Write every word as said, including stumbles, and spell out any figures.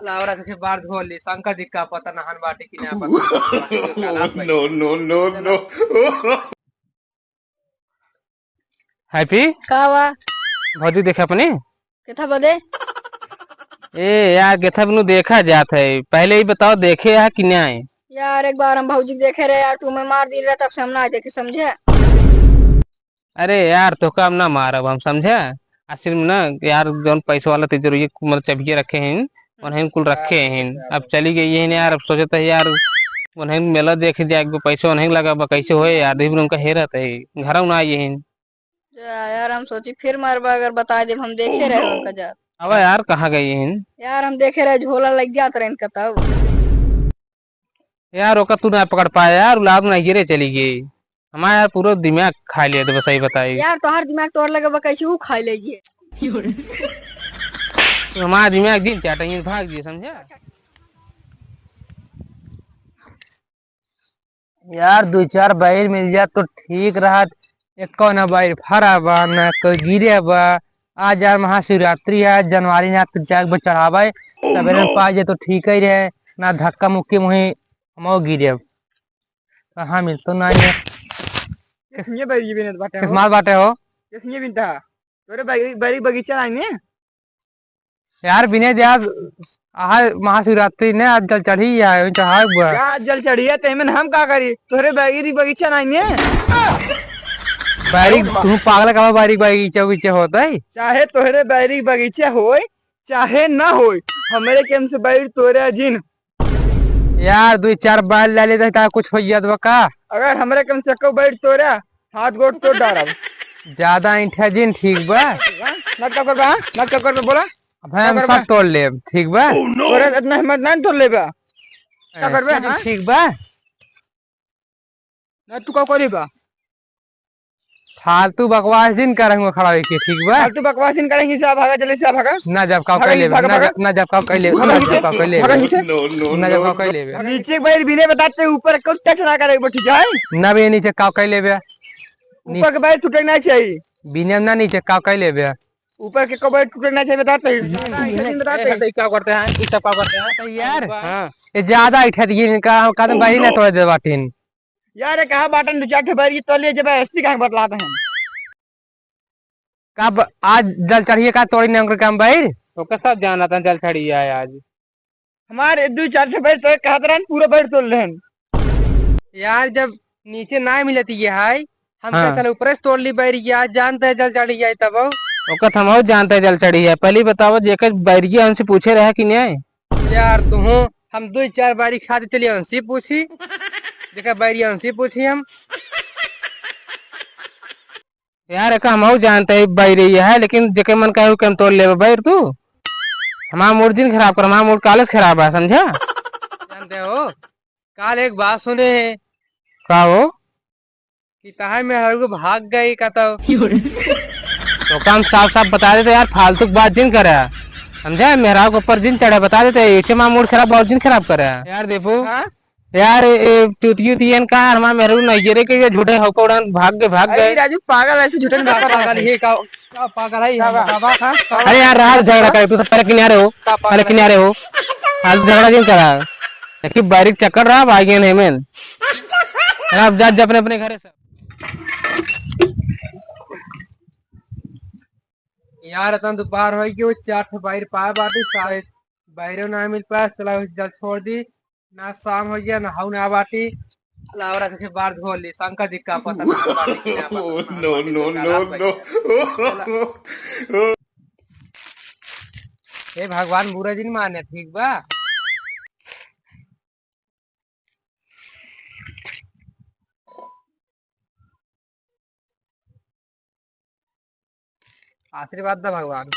लावरा के बार धो ली, शंकर जी का पता नहान बाटे कि ना पता। No, no, no, no। हैप्पी, का बा? भौजी देखे अपनी? केथा बदे? ए यार, केथा बिनु देखा जात है, पहले ही बताओ, देखे है कि नहीं? यार, एक बार हम भौजी के देखे रहे यार, तू मैं मार दी रहे, तब से हम ना देखे, समझे? अरे यार, तोहका हम ना मारब हम, समझे? आ सिर्फ ना यार, जौन पैसे वाला ते जरूरी, मतलब, चबिये रखे हैं, उन्हें कुल रखे हैं। अब चली गई है यार, अब सोचत है यार, उन्हें मेला देखे जाए, एक पैसे उन्हें लगा बा, कैसे होए यार, दिन भर उनका हेरत है, घर ना आई है। जा यार, हम सोची फिर मारबा, अगर बता देब हम देखे रहे उनका जात। अब यार, कहाँ गई है? यार, हम देखे रहे, झोला लग जात रहे इनका तब। यार, ओका तू ना पकड़ पाए यार, औलाद ना गिरे चली गई। हमारा यार पूरा दिमाग खा लिया, तो बस यही बताई। यार, तोहार दिमाग तोड़ लगे बा, कैसे वो खा ले ये? हमारा दिमाग दिन चाटेंगे, भाग दिए, समझा? यार, दो चार बैर मिल जात तो ठीक रहत। एको ना बैर फरा बा, ना कोई गिरे बा। आज यार महाशिवरात्रि है, जनवरी ना तो जाग बा चढ़ावे। सवेरे में पा जाए तो ठीक ही रहे, ना धक्का मुक्की मुही हमो गिरे। कहाँ मिलतो ना ये? किसने बैरी बिनत बाटे हो? किस माल बाटे हो? किसने बिनता? तोरे बैरी, बैरी बगीचा आई ने? यार, बिने दे आज, आज महाशिवरात्रि ने, आज जल चढ़ी है, वही चढ़ाए हुआ। क्या जल चढ़ी है? तेमन हम का करी? तोहरे बैरी बगीचा नहीं है? बैरी, तू पागल का बैरी बगीचा उगीचा होता है? चाहे तोहरे बैरी बगीचा होय, चाहे ना होय, हमरे केम से बैरी तोरे जिन। यार, दुई चार बैर ले लेते, का कुछ हो जात बा का? अगर हमरे केम से को बैर तोरा, हाथ गोड़ तोड़ डारब। ज्यादा ऐंठा जिन, ठीक बा? ना का करबा, ना का करबा, बोला? अबे हम सब तोड़ लेब, ठीक बा? तोरा इतना हिम्मत ना तोड़ लेबा। का करबे, हाँ? ठीक बा? ना तू का करी बा? फालतू बकवास जिन कर हुआ खड़ा होके, ठीक बा? फालतू बकवास जिन करेंगे, से भागा, जल्दी से भागा। ना जब काव भागा, कर लेबे, भागा, ना भागा। जब, ना जब काव कर लेबे, भागा ना नीचे, जब काव कर लेबे, भागा नीचे। ना जब काव कर लेबे। नीचे एक बार बिने बताते ऊपर कुछ टच ना करे, ठीक है? ना बे नीचे काव कर लेबे। ऊपर के बार टूटे ना चाहिए। बिने ना नीचे काव कर लेबे। ऊपर के कबर टूटे ना चाहिए, बताते हैं। नहीं, नहीं, नहीं, बताते हैं। ये क्या करते हैं? ये सब क्या करते हैं? तो यार, हाँ। ये ज्यादा ऐंठा दिए इनका, हम कहते हैं, बैरी ना तोड़ दे बाटिन। यार, ये कहाँ बाटन दो चार ठो बैरी तोड़ लिए, जब ऐसी कहाँ बतलाते हैं। कब आज जल चढ़िए का तोड़ी ने उनके काम बैर? ओके सब जाना था जल चढ़िए है आज। हमारे दो चार ठो बैर तोड़ कहत रहन, पूरा बैर तोड़ लेहन। यार, जब नीचे ना मिलती ये है, हम हाँ। तो चल ऊपर से तोड़ ली बैरिया, जानते हैं जल चढ़ी जाए तब। ओकर तो हमहू जानते हैं जल चढ़ी है। पहले बताओ, जेकर बैरिया हमसे पूछे रहे कि नहीं? यार, तू हूँ, हम दो चार बारी खाते चलिए, उनसे पूछी। जेकर बैरिया उनसे पूछी हम। यार, एका हमहू जानते हैं बैरिया है, लेकिन जेकर मन कहे, ओके हम तोड़ लेबे बैर तू। हमारा मूड जिन खराब कर, हमारा मूड काले से खराब है, समझा? जानते हो, काल एक बात सुने हैं। का हो? कि तहार मेहरारू के भाग गई का तो। तो काम साफ साफ बता देते यार, फालतू की बात जिन करे। समझे? मेहरारू के ऊपर जिन चढ़े, बता देते, इसे माँ मूड खराब, बहुत जिन खराब करे। यार देखो, हाँ? यार, ए, ए, टूटियो टियन का, हमारे मेहरारू नहीं गिरे के, ये झूठे हौका उड़ान भाग गए, भाग अरे गए। राजू, पागल ऐसे झूठे नहीं भागता, पागल, ये का, का पागल है, का हम बा? का बा, हाँ? का बा? अरे यार, रहा झगड़ा करे, तू सब पहले किनारे हो, का पागल पहले है? किनारे हो। फालतू झगड़ा जिन करा। देखी, बारीक चक्कर रहा, भाई, गेन हेमन। अब जा, जा अपने, अपने घरे से। यार, इतना दोपहर हो गयो, चार ठो बाहर पाए बाटे, सारे बाहरों ना मिल पाए, चला जल छोड़ दी। ना शाम हो गया, ना हऊ ना बाटी। लावरा के बार धो ली, शंकर जी का पता ना बाटी कि ना पता। No, no, no, no। हे भगवान, बुरा जिन माने, ठीक बा? आशीर्वाद दा भगवान।